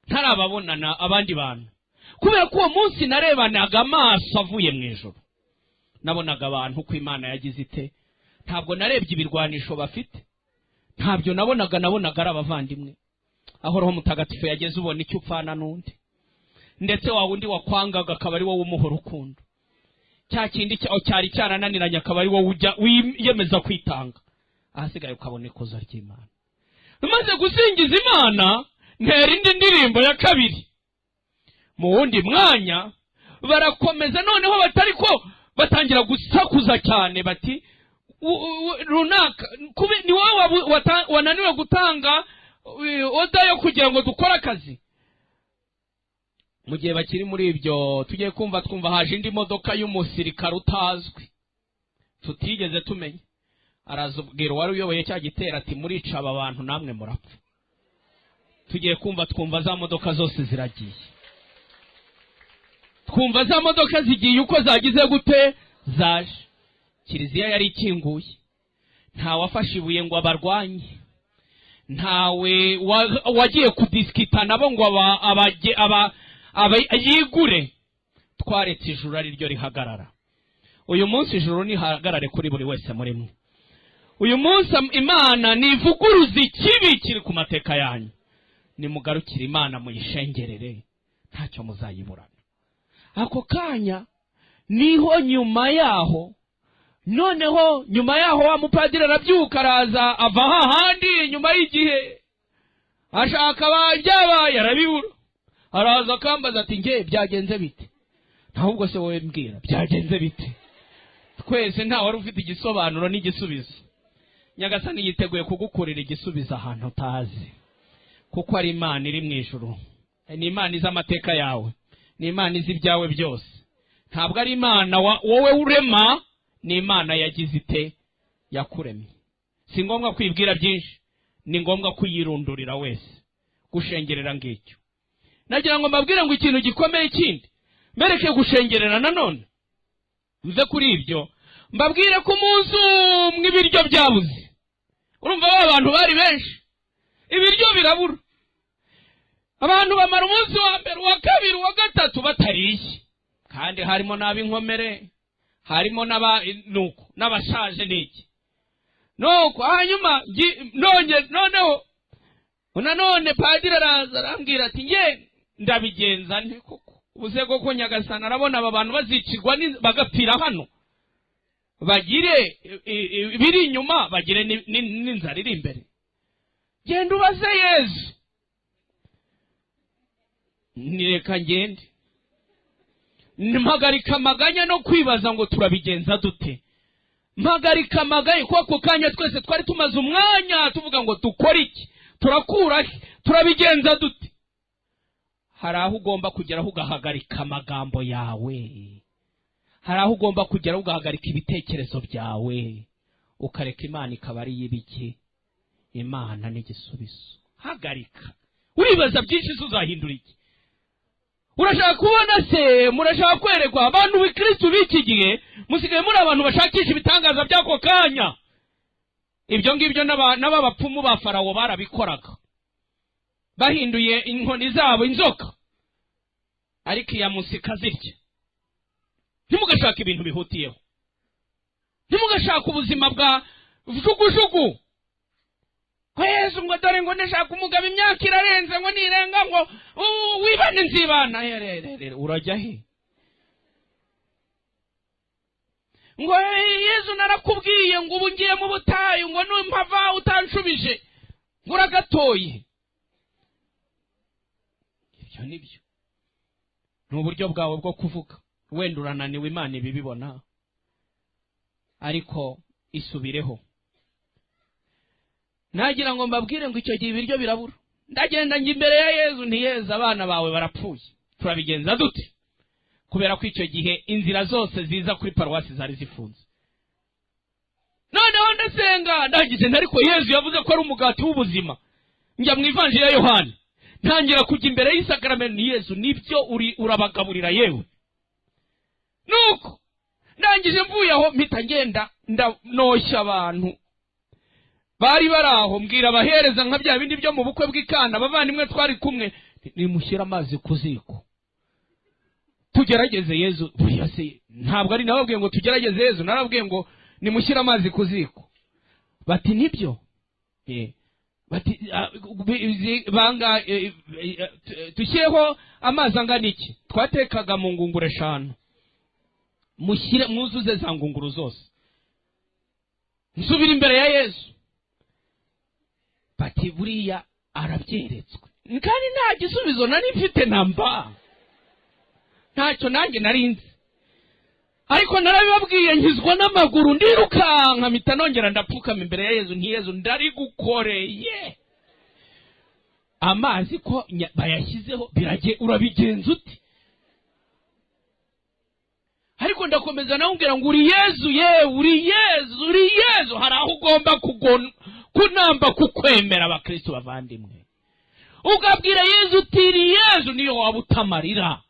ntarababonana abandi bantu, kubera ko uwo munsi narebanaga amaso avuye mu ijuru, nabonaga abantu ko Imana yagize ite. Ntabwo narebye ibirwanisho bafite, ntabyo nabonaga, nabonaga ari abavandimwe. Aho Roho Mutagatifu yageze ubona icyo upfana n'undi, ndetse wa wundi wakwangaga akaba ari wowe umuha urukundo, cya kindi cyari cyarananiranye akaba ari wowe ujya wiyemeza kwitanga, ahasigaye ukabona ikuzo ry'Imana. Maze gusingiza Imana ntera indi ndirimbo ya kabiri. Mu wundi mwanya barakomeza, noneho batari ko batangira gusakuza cyane bati runaka ni wowe wananiwe gutanga oda yo kugira ngo dukore akazi. Mu gihe bakiri muri ibyo, tugiye kumva twumva haje indi modoka y'umusirikare utazwi tutigeze tumenya, araza ubwira uwari uyoboye cya gitero ati murica aba bantu namwe murapfa. Tugiye kumva twumva za modoka zose ziragiye, twumva za modoka zigiye uko zagize gute zaje. Kiliziya yari ikinguye, nta wafashe ibuye ngo abarwanye, ntawe wagiye kudisikita nabo ngo yigure. Twaretse ijuru ari ryo rihagarara. Uyu munsi ijuru nihagarare kuri buri wese muri mwe. Uyu munsi Imana nivuguruza ikibi kiri ku mateka yanyu, nimugarukire Imana muyishengerere, ntacyo muzayiburana. Ako kanya niho nyuma yaho, noneho nyuma yaho wa mupadiri arabyuka araza ava hahandi nyuma y'igihe ashaka ibyabaye arabibura, araza akambaza ati nge byagenze bite? Ahubwo se wowe mbwira byagenze bite? Twese nta wari ufite igisobanuro n'igisubizo. Nyagasani yiteguye kugukurira igisubizo ahantu utazi, kuko ari Imana iri mu ijuru, ni Imana izi amateka yawe, ni Imana izi ibyawe byose. Ntabwo ari Imana wowe urema, ni Imana yagize ite yakuremye. Si ngombwa kwibwira byinshi, ni ngombwa kuyirundurira wese, gushengerera ngicyo. Nagira ngo mbabwire ngo ikintu gikomeye kindi mbereke gushengerera nanone, mve kuri ibyo mbabwire ko umunsi umwe ibiryo byabuze. Urumva ba bantu bari benshi, ibiryo birabura, abantu bamara umunsi wa mbere, uwa kabiri, uwa gatatu batariye, kandi harimo n'ab'inkomere, harimo nuko n'abashaje n'iki nuko. Hanyuma noneho nanone padiri araza arambwira ati nge ndabigenza nte koko? Ubuze koko Nyagasani arabona aba bantu bazicirwa bagapfira hano, bagire biri inyuma, bagire n'inzara iri imbere. Genda ubaze Yezu. Nireka ngende mpagarika amaganya no kwibaza ngo turabigenza dute, mpagarika amaganya kuko ako kanya twese twari tumaze umwanya tuvuga ngo dukore iki, turakura he, turabigenza dute. Hari aho ugomba kugeraho ugahagarika amagambo yawe, hari aho ugomba kugeraho ugahagarika ibitekerezo byawe, ukareka Imana ikaba ari iy'ibiki. Imana ni igisubizo. Hagarika. Uribaza byinshi se uzahindura iki? Urashaka kubona se, murashaka kwerekwa abantu b'Ikristo b'iki gihe musigaye muri abantu bashakisha ibitangaza by'ako kanya. Ibyo ngibyo n'abapfumu ba Farawo barabikoraga, bahinduye inkoni zabo inzoka, ariko iya musika zirya. Ntimugashake ibintu bihutiyeho, ntimugashake ubuzima bwa jugujugu. Ko Yesu ngo dore ngo ndashaka umugabo imyaka irarenze ngo nirenga ngo wibane nzibana, urajya he? Ngo Yesu narakubwiye ngo ubu ngiye mu butayu ngo numpava utanshubije ngo uragatoye. Ibyo nibyo ni uburyo bwawe bwo kuvuga, wenda urananiwe, Imana ibibibona, ariko isubireho. Nagira ngo mbabwire ngo icyo gihe ibiryo birabura, ndagenda njya imbere ya Yezu nti Yezu abana bawe barapfuye, turabigenza dute? Kubera ko icyo gihe inzira zose ziza kuri paruwasi zari zifunze. Noneho ndasenga ndangije, ariko Yezu yavuze ko ari umugati w'ubuzima. Njya mu Ivanjiri ya Yohani, ntangira kujya imbere y'isakaramento, ni Yezu nibyo urabagaburira yewe. Nuko ndangije mvuye aho mpita ngenda ndanoshya abantu bari bari aho, mbwira abahereza nka bya bindi byo mu bukwe bw'ikana, abavandimwe twari kumwe, nimushyire amazi ku ziko tugerageze Yezu. Buriya se ntabwo ari nababwiye ngo tugerageze Yezu, narababwiye ngo nimushyire amazi ku ziko. Bati nibyo, bati banga dushyireho amazi angana iki? Twatekaga mu ngunguru 5, mushyire mwuzuze za ngunguru zose. Nsubira imbere ya Yezu, bati buriya arabyeretswe, kandi nta gisubizo nari mfite namba, ntacyo nanjye narinzi, ariko narabibabwiye nkizwa n'amaguru ndirukanka mpita nongera ndapfukama imbere ya Yezu, nti Yezu ndarigukoreye, amazi ko bayashyizeho birage urabigenza ute? Ariko ndakomeza nawubwira ngo uri Yezu, ye uri Yezu, uri Yezu. Hari aho ugomba kunamba kukwemera abakristo bavandimwe, ukabwira Yezu uti uri Yezu niyo waba utamarira,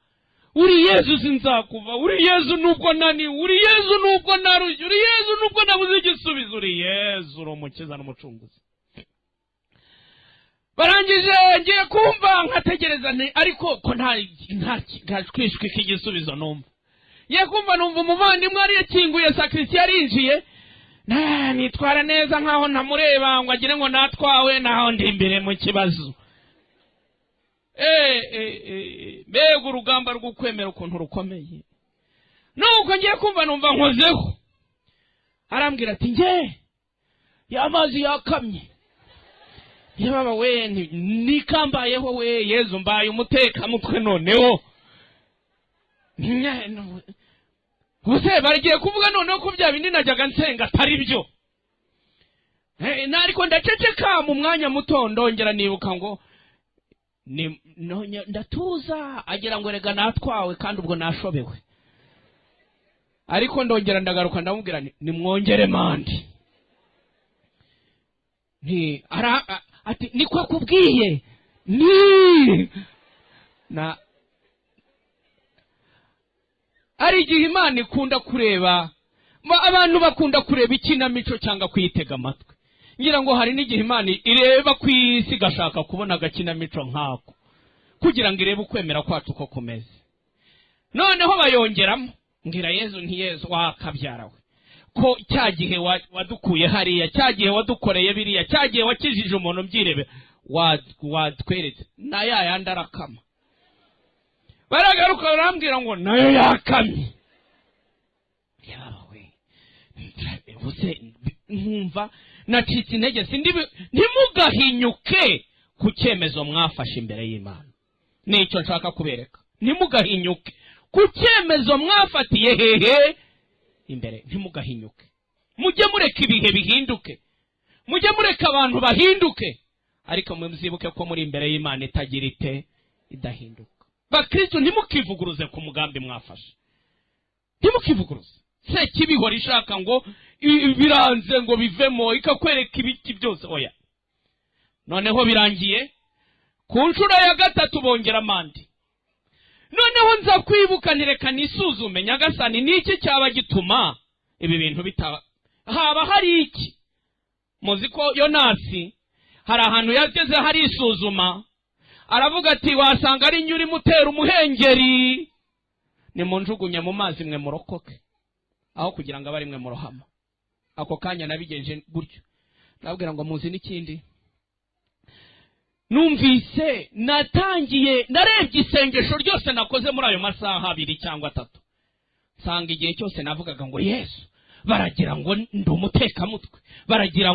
uri Yezu sinzakuva, uri Yezu nubwo naniwe, uri Yezu nubwo narushye, uri Yezu nubwo nabuze igisubizo, uri Yezu uri umukiza n'umucunguzi. Barangije ngiye kumva nkategereza nti ariko ko nta kwishwi k'igisubizo numva. Ngiye kumva numva umuvandimwe yari yakinguye sakristiya yarinjiye, nitwara neza nkaho ntamureba ngo agire ngo natwawe, naho ndi imbere mu kibazo. Mbega urugamba rwo kwemera ukuntu rukomeye. Nuko ngiye kumva numva nkozeho, arambwira ati nge ya mazi yakamye. Yababa we nikambayeho we Yezu mbaye umutekamutwe noneho. Ubuse baragiye kuvuga noneho ko bya bindi najyaga nsenga atari byo. Ariko ndaceceka mu mwanya muto ndongera nibuka ngo ndatuza, agira ngo rega natwawe kandi ubwo nashobewe. Ariko ndongera ndagaruka ndamubwira nimwongere mandi. Nti ati niko akubwiye ni na ari igihe Imana ikunda kureba abantu bakunda kureba ikinamico cyangwa kuyitega amatwi. Ngira ngo hari n'igihe Imana ireba ku isi igashaka kubona agakinamico nkako kugira ngo irebe ukwemera kwacu ko kumeze. Noneho bayongeramo, ngira Yezu nti Yezu wakabyara we, ko cya gihe wadukuye hariya, cya gihe wadukoreye biriya, cya gihe wakijije umuntu byirebe watweretse na ya yandi arakama. Baragaruka barambwira ngo nayo yakamye. Yawe ubuse nkumva nacitse intege, sindi ntimugahinyuke ku cyemezo mwafashe imbere y'Imana. Nicyo nshaka kubereka, ntimugahinyuke ku cyemezo mwafatiye hehe imbere, ntimugahinyuke. Mujye mureka ibihe bihinduke, mujye mureka abantu bahinduke, ariko muzibuke ko muri imbere y'Imana itagira ite idahinduka. Bakristo ntimukivuguruze ku mugambi mwafashe, ntimukivuguruze. Sekibihora ishaka ngo biranze ngo bivemo, ikakwereka ibiki byose, oya. Noneho birangiye ku nshuro ya gatatu bongera amande. Noneho nza kwibuka ntireka nisuzume, Nyagasani niki cyaba gituma ibi bintu bitaba, haba hari iki? Muzi ko Yonasi hari ahantu yageze hari isuzuma, aravuga ati wasanga ari nyuri mutera umuhengeri, nimunjugunye mu mazi mwe murokoke aho kugira ngo abari mwe murohama. Ako kanya nabigenje gutyo, nabwira ngo muzi n'ikindi numvise natangiye narebye isengesho ryose nakoze muri ayo masaha 2 cyangwa 3, nsanga igihe cyose navugaga ngo Yesu baragira ngo ndi umutekamutwe, baragira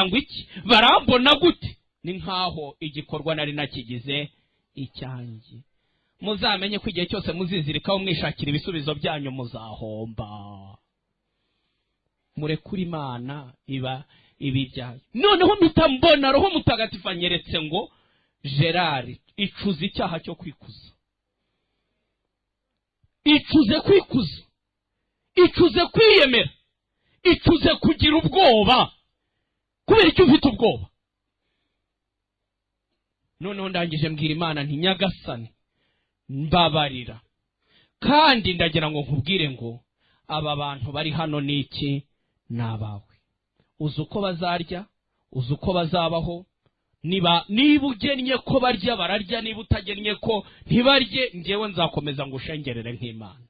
ngo iki, barambona gute? Ni nkaho igikorwa nari nakigize icyanjye. Muzamenye ko igihe cyose muzizirikaho mwishakira ibisubizo byanyu muzahomba. Murekure Imana iba ibibyaye. Noneho mpita mbona Roho Mutagatifu anyeretse ngo Gerard icuze icyaha cyo kwikuza, icuze kwikuza, icuze kwiyemera, icuze kugira ubwoba. Kubera icyo ufite ubwoba? Noneho ndangije mbwira Imana nti Nyagasani mbabarira, Kandi ndagira ngo nkubwire ngo aba bantu bari hano ni iki? Ni abawe. Uzi uko bazarya, uzi uko bazabaho. Niba ugennye ko barya bararya, niba utagennye ko ntibarye, ngewe nzakomeza ngo ushengerere nk'Imana.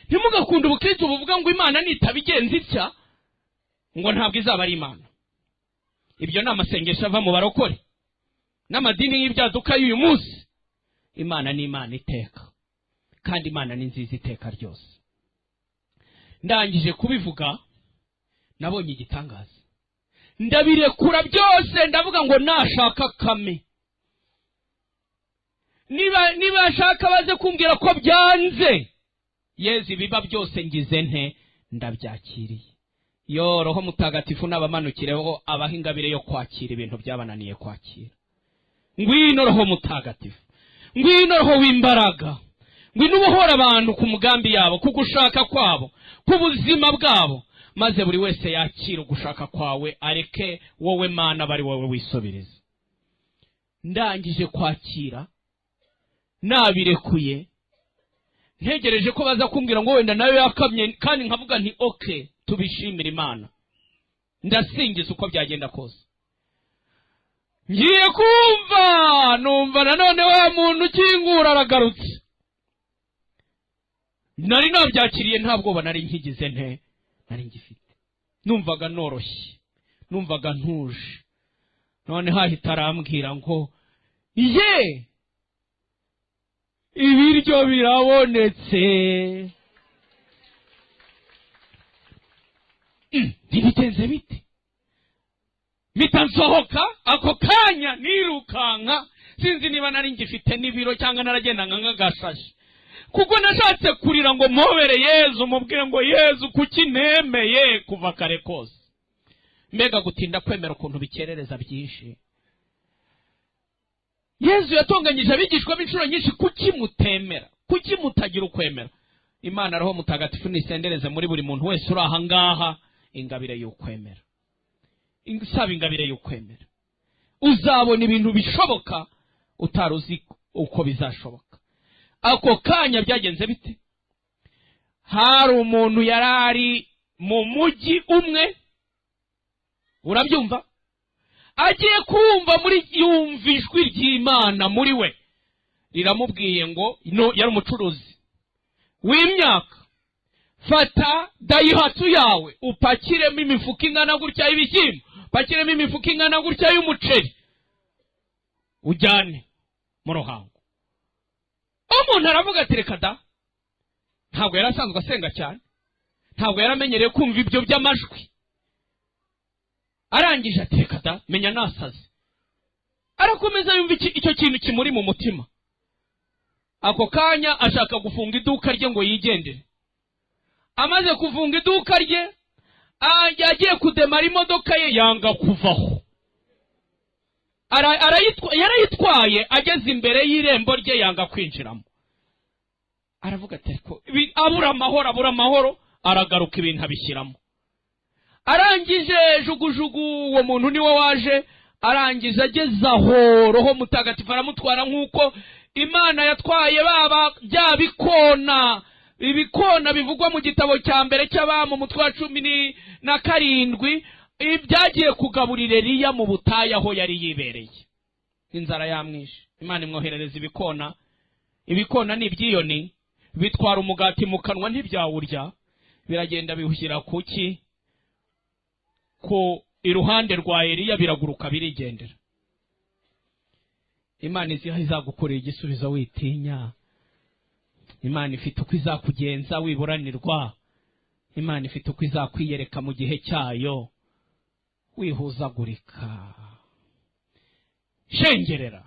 Ntimugakunde ubukristo buvuga ngo Imana nitabigenza itya ngo ntabwo izaba ari Imana. Ibyo ni amasengesho ava mu barokore n'amadini y'ibyaduka y'uyu munsi. Imana ni Imana iteka, kandi Imana ni nziza iteka ryose. Ndangije kubivuga, nabonye igitangaza, ndabirekura byose, ndavuga ngo nashaka kame, niba ashaka baze kumbwira ko byanze, Yezu ibiba byose ngize nte, ndabyakiriye. Yo Roho Mutagatifu n'abamanukireho abaha ingabire yo kwakira ibintu byabananiye kwakira. Ngwino Roho Mutagatifu, ngwino Roho w'imbaraga, ngwino ubohora abantu ku mugambi yabo, ku gushaka kwabo, ku buzima bwabo, maze buri wese yakira ugushaka kwawe, areke wowe Mana bari wowe wisubiriza. Ndangije kwakira, nabirekuye, ntegereje ko baza kumbwira ngo wenda nayo yakamye, kandi nkavuga nti okay, tubishimire Imana, ndasingiza uko byagenda kose. Ngiye kumva numva nanone wa muntu ukingura aragarutse. Nari nabyakiriye, nta bwoba nari nkigize nte, nari ngifite. Numvaga noroshye, numvaga ntuje. None hahita arambwira ngo ye ibiryo birabonetse. Ntibigenze bite? Mpita nsohoka ako kanya nirukanka, sinzi niba nari ngifite n'ibiro cyangwa naragendaga nk'agashashi, kuko nashatse kurira ngo mpobere Yezu, mubwire ngo Yezu kuki nemeye kuva kare kose. Mbega gutinda kwemera ukuntu bikerereza byinshi. Yezu yatonganyije abigishwa b'inshuro nyinshi, kuki mutemera, kuki mutagira ukwemera? Imana Roho Mutagatifu nisendereze muri buri muntu wese uri aha ngaha ingabire y'ukwemera. Isaba ingabire y'ukwemera, uzabona ibintu bishoboka utari uzi uko bizashoboka. Ako kanya byagenze bite? Hari umuntu yari ari mu mujyi umwe, urabyumva, agiye kumva muri yumva ijwi ry'Imana muri we riramubwiye ngo, no, yari umucuruzi w'imyaka, fata dayihatsu yawe upakiremo imifuka ingana gutya y'ibishyimbo, upakiremo imifuka ingana gutya y'umuceri, ujyane mu Ruhango. Umuntu aravuga ati reka da, ntabwo yari asanzwe asenga cyane, ntabwo yari amenyereye kumva ibyo by'amajwi. Arangije ati reka da, menya nasaze. Arakomeza yumva icyo kintu kimuri mu mutima. Ako kanya ashaka gufunga iduka rye ngo yigendere. Amaze kufunga iduka rye, yagiye kudemara imodoka ye, yanga kuvaho. Yarayitwaye, ageze imbere y'irembo rye yanga kwinjiramo. Aravuga ati ariko abura amahoro, abura amahoro, aragaruka ibintu abishyiramo. Arangije jugujugu, uwo muntu niwe waje, arangije ageze aho Roho Mutagatifu aramutwara nk'uko Imana yatwaye baba bya bikona, ibikona bivugwa mu gitabo cya mbere cy'Abami umutwe wa 17, ibyagiye kugaburira Eliya mu butayu aho yari yibereye. Inzara yamwishe, Imana imwoherereza ibikona. Ibikona ni ibyiyoni, bitwara umugati mu kanwa ntibyawurya, biragenda biwushyira kuki ku iruhande rwa Eliya, biraguruka birigendera. Imana izagukorera igisubizo witinya. Imana ifite uko izakugenza wiburanirwa. Imana ifite uko izakwiyereka mu gihe cyayo wihuzagurika. Shengerera.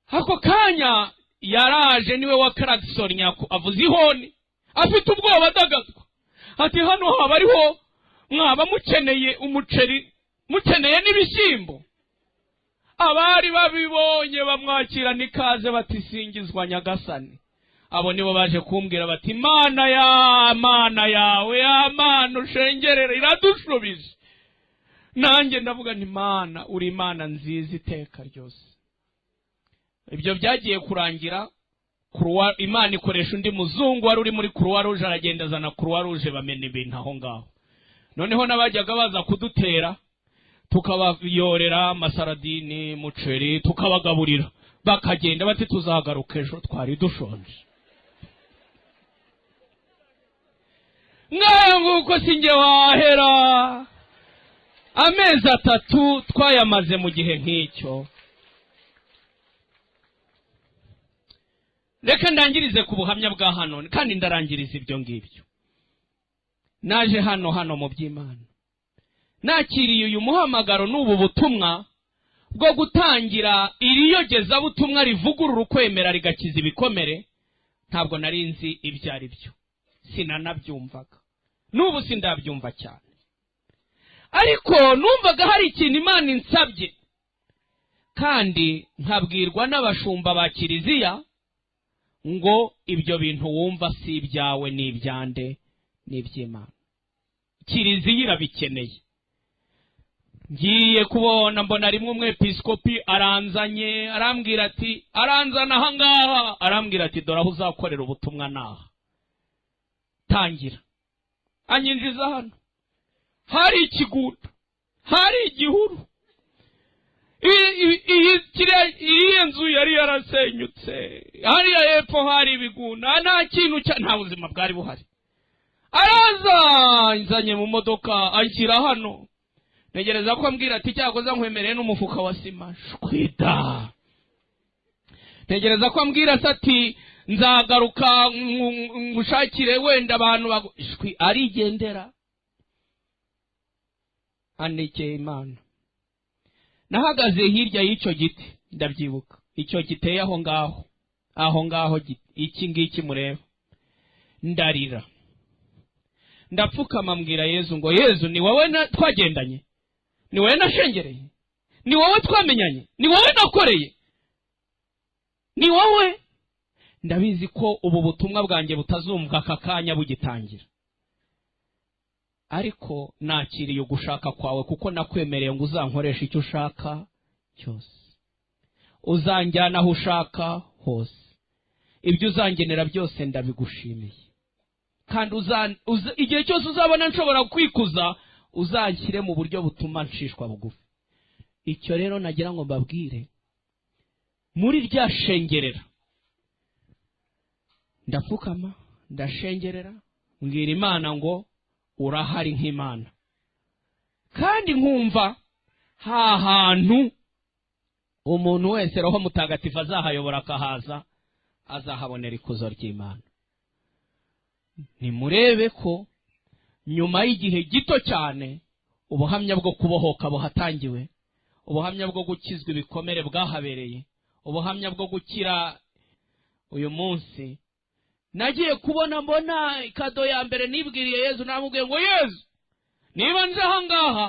Ako kanya yaraje, niwe wa Clarkson nyako, avuze ihoni afite ubwoba adagadwa, ati hano haba ariho mwaba mukeneye umuceri, mukeneye n'ibishyimbo. Abari babibonye bamwakira n'ikaze bati singizwa Nyagasani. Abo nibo baje kumbwira bati Mana ya Mana yawe ya Mana ushengerera iradushubije. Nanjye ndavuga nti Mana uri Imana nziza iteka ryose. Ibyo byagiye kurangira Croix, Imana ikoresha undi muzungu wari uri muri Croix Rouge, aragenda azana Croix Rouge, bamena ibintu aho ngaho. Noneho n'abajyaga baza kudutera tukabayorera amasaradini, umuceri, tukabagaburira, bakagenda bati tuzagaruka ejo, twari dushonje. Ngayo nguko sinjye wahera. Amezi 3 twayamaze mu gihe nk'icyo. Reka ndangirize ku buhamya bwa hano, kandi ndarangiriza ibyo ngibyo. Naje hano mu by'Imana, nakiriye uyu muhamagaro n'ubu butumwa bwo gutangira iriyogezabutumwa rivugurura ukwemera rigakiza ibikomere. Ntabwo nari nzi ibyo ari byo, sinanabyumvaga, n'ubu sindabyumva cyane, ariko numvaga hari ikintu Imana insabye, kandi nkabwirwa n'abashumba ba kiliziya ngo ibyo bintu wumva si ibyawe, ni ibyande, ni iby'Imana. Kiliziya irabikeneye. Ngiye kubona mbona rimwe umwepiskopi aranzanye, arambwira ati, aranzana aha ngaha, arambwira ati dore aho uzakorera ubutumwa naha, tangira. Anyinjiza hano, hari ikigunda, hari igihuru, iyi nzu yari yarasenyutse, hariya hepfo hari ibigunda, nta kintu, nta buzima bwari buhari. Araza nzanye mu modoka anshyira hano, ntegereza ko ambwira ati cyakoze nkwemereye n'umufuka wa sima, shwida. Ntegereza ko ambwira se ati nzagaruka ngushakire wenda abantu, shwi, arigendera. Andekeye Imana. Nahagaze hirya y'icyo giti, ndabyibuka, icyo giteye aho ngaho, aho ngaho iki ngiki mureba, ndarira, ndapfukama mbwira Yezu ngo Yezu, ni wowe twagendanye, ni wowe nashengereye, ni wowe twamenyanye, ni wowe nakoreye, ni wowe. Ndabizi ko ubu butumwa bwanjye butazumva aka kanya bugitangira, ariko nakiriye ugushaka kwawe, kuko nakwemereye ngo uzankoresha icyo ushaka cyose, uzanjyana aho ushaka hose, ibyo uzangenera byose ndabigushimiye, kandi igihe cyose uzabona nshobora kwikuza uzanshyire mu buryo butuma nshishwa bugufi. Icyo rero nagira ngo mbabwire, muri rya shengerera ndapfukama, ndashengerera, mbwira Imana ngo urahari nk'Imana, kandi nkumva ha hantu umuntu wese Roho Mutagatifu azahayobora akahaza, azahabonera ikuzo ry'Imana. Nimurebe ko nyuma y'igihe gito cyane ubuhamya bwo kubohoka buhatangiwe, ubuhamya bwo gukizwa ibikomere bwahabereye, ubuhamya bwo gukira. Uyu munsi nagiye kubona mbona kado ya mbere nibwiriye Yezu, namubwiye ngo Yezu, niba nje aha ngaha